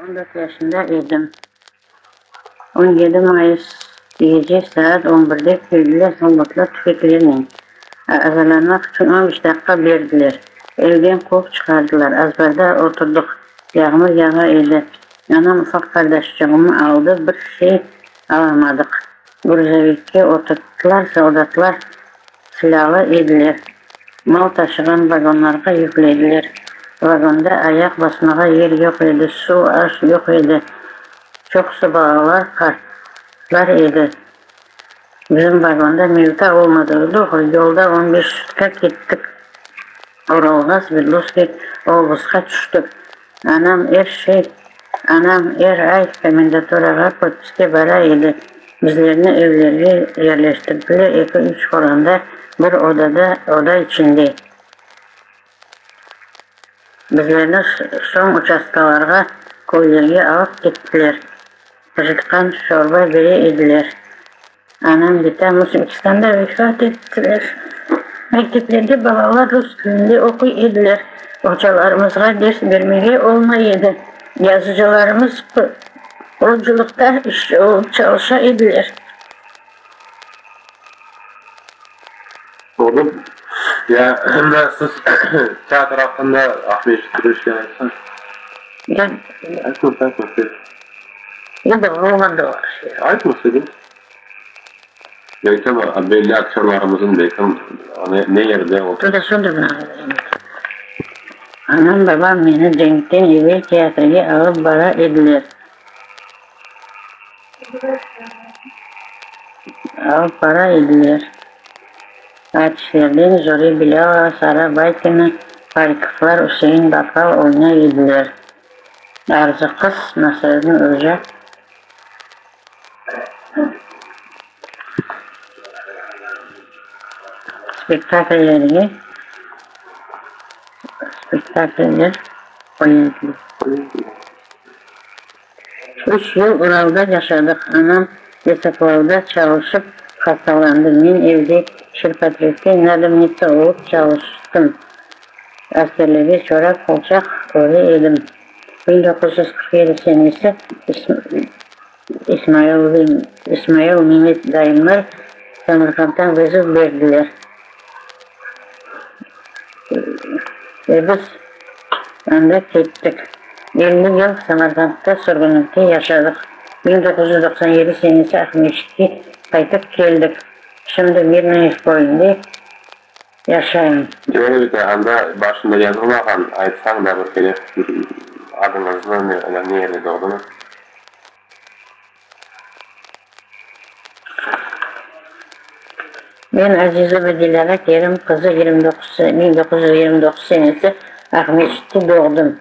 14 yaşında edim. 17 mayıs gece saat on birde keldiler soldatlar tüfeklernen. Azırlanmaq içün on beş daqqa berdiler. Evden quvıp çıqardılar. Azbarda oturdıq. Yağmur yağa edi. Anam ufaq qardaşçığımnı aldı, bir şey alamadıq. Gruzovikke oturttılar, soldatlar silâlı ediler. Mal taşığan vagonlarğa yüklediler. Vagonda ayaq basmağa yer yoq edi, suv, aş yoq edi. Çoqusı balalar, qartlar edi. Bizim vagonda mevta olmadı. Doğru yolda on beş sutka kettik. Uralğa, Sverdlovskiy oblastqa tüştik. Anam er şey, anam er ay komendaturağa podpiske bara edi. Bizlerni evlerge yerleştirdiler, eki-üç qoranda bir odada, oda içinde. Bizlerni soñ uçastkalarğa, köylerge alıp kettiler. Qıcıtqan şorba bere ediler. Anam, bitam Özbekistanda vefat ettiler. Mekteplerde balalar rus tilinde oquy ediler. Ocalarımızğa ders bermege olmay edi. Yazıcılarımız qurucılıqta işçi olıp çalışa ediler. Oğlum, ya endi siz teatr aqqında Aqmescit bir şey aytsañ. Ya. Aytma, aytma, sen. Endi olğanda o şey. Aytma sen. Belki belli aktörlarımızın belki ne yerde o. Tunda Anam, babam meni cenkten evel teatrge alıp bara ediler. Alıp bara ediler. Artistlerden Zore Bilâlova, Sara Baykina, Parikovlar, Üsein Bakkal oynay ediler. Arzı qız, Nasreddin oca. Spektakllerge spektakller qoya ediler. Üç yıl Uralda yaşadıq. Anam lesoplavda çalışıp hastalandı. Men evde şirpotrebte nadımnitsa olıp çalıştım. Askerlerge çorap, qolçaq öre edim. 1947 senesi İsmail Memet dayımlar Samarqanddan vızov berdiler ve biz anda kettik. 50 yıl Samarqandda sürgünlikte yaşadıq. 1997 senesi Aqmescitke qaytıp keldik. Şimdi Mirnoye köyünde yaşayım. Öyle anda başında yazılmağan, aytsañ da bir kere adıñıznı, ne yerde doğdıñız? Men Azizova Dilâra Kerim qızı 1929 senesi Aqmescitte doğdım.